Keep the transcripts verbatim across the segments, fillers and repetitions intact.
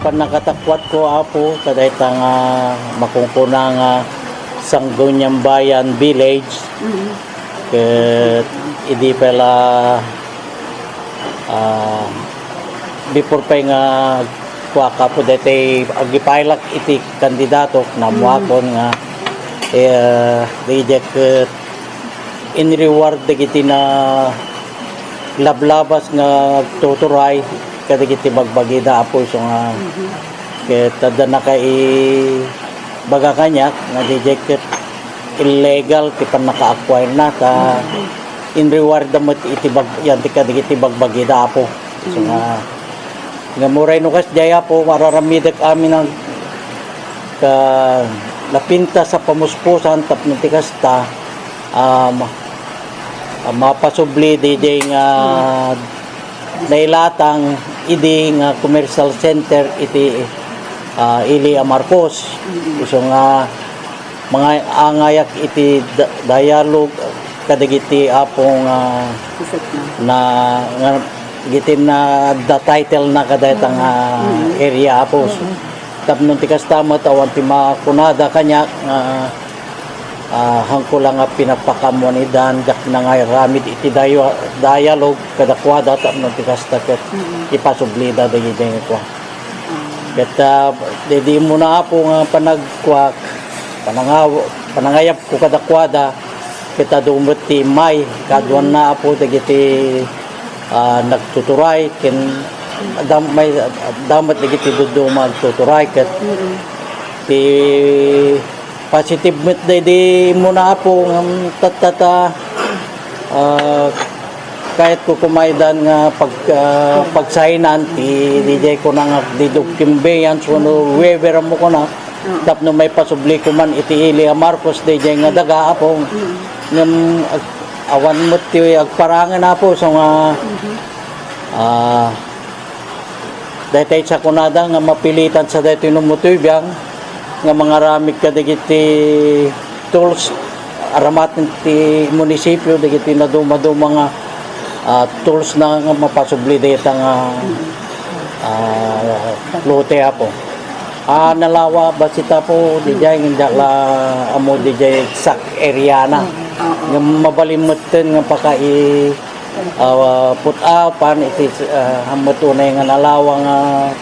Pannakatakuatko, Apo, kadayta nga makunkuna nga Sangguniang Bayan Village. Mm. Ket idi pay la, ah, before pay nga kuak, Apo, daytay agipilak iti kandidatok, naammoakon nga, eh, diay ket in reward dagiti nalablabas nga agtuturay kadagiti bagbagida, Apo, isu nga ket adda nakaibaga kaniak nga diay ket illegal ti pannaka-acquire na ta in reward da met iti bag-, yan ti kadagiti bagbagida, Apo. Isu nga Ngem uray no kasdiay, Apo, araramidek amin a napintas a pamuspusan tapno ti kasta, ah, ma-, ah, mapasubli diay nga nailatang idi nga commercial center iti, ah, ili a Marcos. Isu nga mangayangayak iti da-, dialogue kadagiti, Apo, nga na, nga, dagiti na, the title na kadayta nga area, Apo. Tapno ti kasta met, awan ti makunada kaniak nga, ah, haanko la nga pinapakaammoan ida, diak nangaramid iti dayo-, dialogue kadakuada, tapno ti kasta ket ipasublida dagiti nga kua. Ket, ah, daydi umuna, Apo, nga panagkuak, panangaw-, panangayabko kadakuada, ket adu met ti immay, kaaduanna, Apo, dagiti, ah, nagtuturay, ken dam-, may, adda met dagiti dadduma agtuturay, ket ti positive met daydi umuna, Apo, ngem tattata, ah, kayatko koma idan nga pag-, ah, pagsaynan ti diay kuna nga deed of conveyance wenno waiver ammo kuna, tapno maipasubli koman iti ili a Marcos diay nga daga, Apo. Ngem ag-, awan met ti agparangen, Apo, isu nga, ah, daytay sakunada nga mapilitan sa daytoy no mutoy biang nga mangaramid kadagiti tools, aramaten ti munisipio, dagiti nadumaduma nga, ah, tools na nga mapasubli dayta nga, ah, lote, Apo. Ah, nalawa, bassit, Apo, diay, ngem diak la ammo diay exact area na. Ngem mabalin metten nga pakai-, ah, put-apan iti, ah, ammo unay nga nalawa nga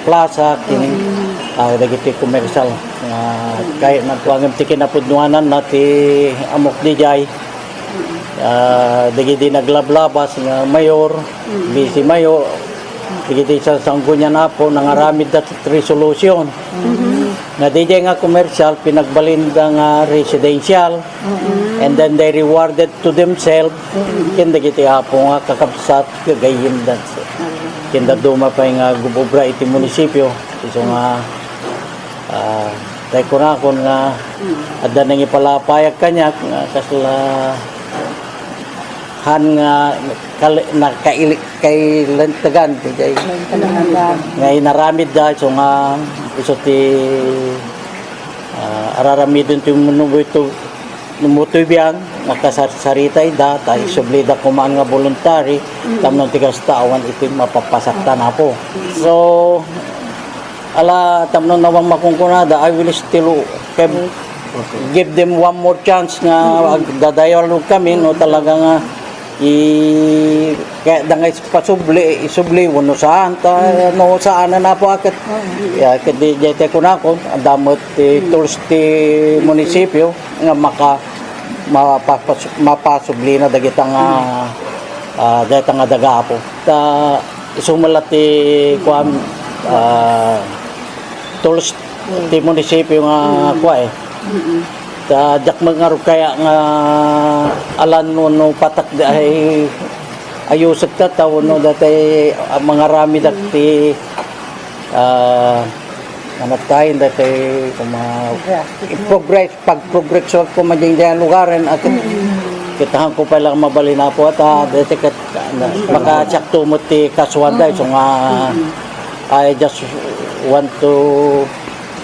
plaza ken, ah, dagiti komersial nga kayatna. Ngem ti kinapudnoananna ti ammok diay, ah, dagiti naglablabas nga mayor, vice mayor, dagiti sa-, sanggunian, Apo, nangaramidda ti resolution nga diay nga komersial pinagbalinda nga residential. And then they rewarded to themselves ken dagiti, Apo, nga kakabsat, gagayyemda ken dadduma pay nga gub-obra iti munisipio. Isu nga, ah, tay kunakon nga adda nangipalapayak kaniak nga kasla han nga kal-, nakaili-, kailentegan ti jay nga inaramidda, isu nga isu ti, ah, araramiden ti munubuy to, mutoy biang, nakasarsarita ida, ta isublida koman nga voluntary, tapno ti kasta awan iti mapapasaktan, Apo. So, ala, tapno awan makunkunada, I will still, okay, give them one more chance nga agdadayalog kami, no, talaga nga i-, kaya da nga ipasubli, isubli, wenno saan, ta, no, saan na po, ket, ya, ket di, di, ti kunakon, adda met ti tools ti munisipyo nga maka-, mapapas-, mapasublina dagita nga, ah, dagita nga daga, Apo. Ta, isu met la ti, kuan, ah, tools ti munisipyo nga kua, eh. Ta diak met ngarud kaya nga alan no, no patak di ay ayusek ta, ta wenno datay, ah, mangaramid ti, ah, ano tayo, datay kuma-, progress. Pag-progreso ko madiay lugaren, at kitahan ko pala mabalin, Apo, at, ah, dati ket, ah, makasakto mo ti kasuan da, so nga, I just want to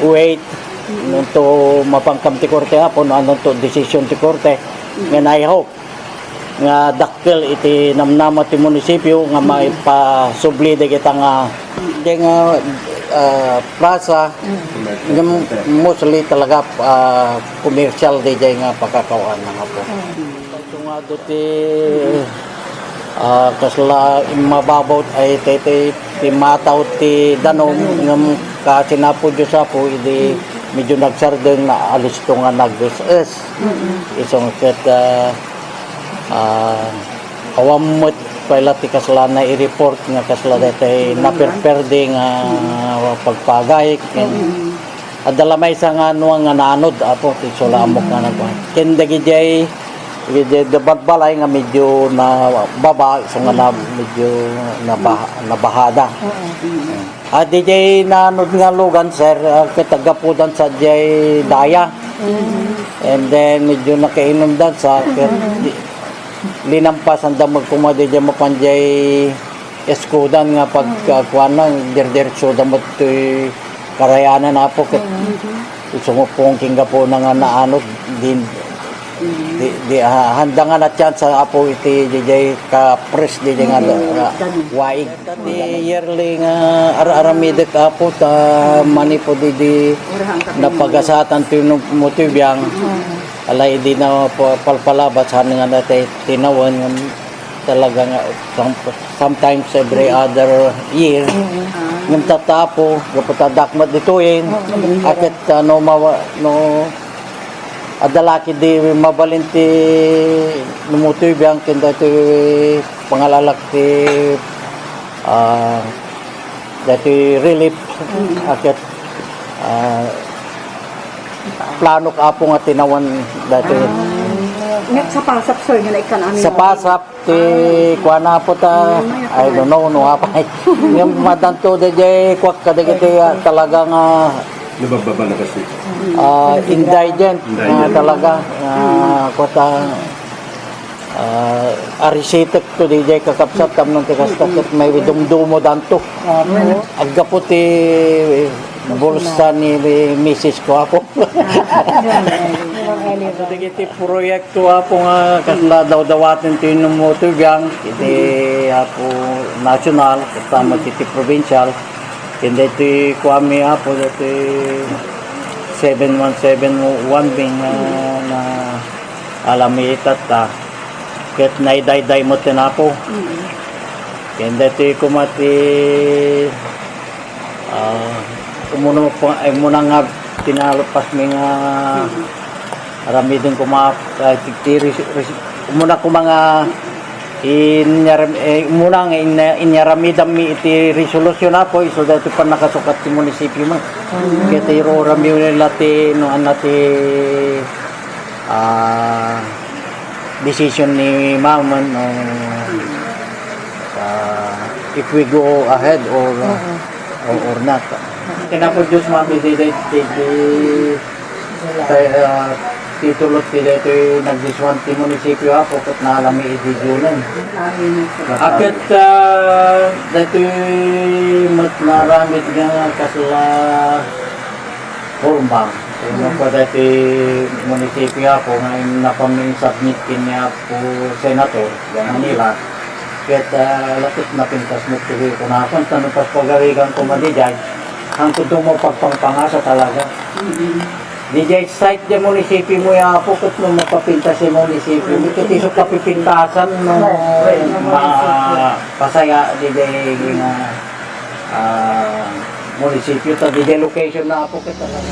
wait nunto mapankam ti korte, Apo, no, nunto decision ti korte. And I hope nga dakkel iti namnama ti munisipyo nga maipasubli dagita nga, di nga, ah, plaza, nga mostly talaga, ah, commercial di jay nga pakakawan nga po. Sungado ti, ah, kasla immababaw ay ti, ti, ti mataw ti danum ngem kasi Apo Dios Apo idi medyo nagsardeng na alisto nga nag-es-es. Isung ket, ah, ah, awan met pay la ti kasla na i-report nga kasla daytoy naperperde nga pagpagayek. Adda la maysa nga anu nga naanud, Apo, ti sulaamok nga nagkuan. Ken dagidiay, dagidiay balbalay nga medyo nababa, isu nga na, medyo nabaha-, nabahada. Ah, didiay naanud nga lugan, sir, ah, ket aggapudan sadiay daya. And then, medyo nakainumdan sa, ket di-, linampasan da met koma didiay mapan diay eskudan nga pag, ah, kuan na, dirdiretso da met toy karayanan, Apo, ket isu nga pungking gapuna nga naanud, di, di, di, ah, handa nga na-chance, Apo, iti didiay ka-press didiay nga, nga waig. Ti yearly nga ar-aramidek, Apo, ta manipud idi napagasatan ti nu-, mutubiang, ala idi na pa-, palpalabas, han nga na ti tinawen, ngem talaga nga some-, sometimes every other year. Ngem tatta, Apo, gapu ta dakmat ditoyen, aket, ah, no mawa-, no adda la ketdi mabalin ti numutubiang ken daytoy pangalalak ti, ah, daytoy relief, aket, ah, planok, Apo, nga tinawen daytoy. Ngem sapasap, sir, nga naikkan amin. Sapasap ti kuana, Apo, ta, I don't know no apay. Ngem madanto daydiay kuak kadagiti, ah, talaga nga, nababbaba na kasi, ah, indigent, ah, talaga, ah, kuata, ah, arisitek to daydiay kakabsat, tapno ti kasta ket may dumdumo danto. Aggapu ti bulsa ni misis ko, Apo. Dagiti proyekto, Apo, nga kasla dawdawaten ti numutubiang iti, Apo, national, kasta met iti provincial. Ken daytoy kuami, Apo, daytoy seven one seven one wing, ah, na alami itatta. Ket naidayday met ti napo. Ken daytoy koma ti, ah, umuna pa, ay, umuna nga tinalpas mi nga aramiden koma, ah, ti, ti res-, res-, umuna koma nga inyar-, eh, umuna nga in-, inyaramidanmi iti resolution, Apo, isu daytoy pannakasukat ti munisipio met. Ket iruramyo la ti, no, anna ti, ah, decision ni Ma'am, no, ah, if we go ahead or, or, or not. Ken Apo Dios, Ma'am, iti, iti, iti, ah, titulo ti daytoy nagdiswan ti munisipio, Apo, ket naalami idi June. Aket, ah, daytoy met naaramid nga kasla forma. Ken no, kadaytoy munisipio, Apo, nga in-, napanmi insubmit ken ni Apo Senator, diay Manila. Ket, ah, lapud napintas met ti kunakon, ta no pas pagarigan koma diay, hangtod mo pagpangpangasa talaga. Diay site diay munisipio mo, Apo, ket no mapapintas ti munisipio mo, ket isu kapipintasan no mapasaya diay nga, ah, munisipio, ta diay location na, Apo, ket talaga.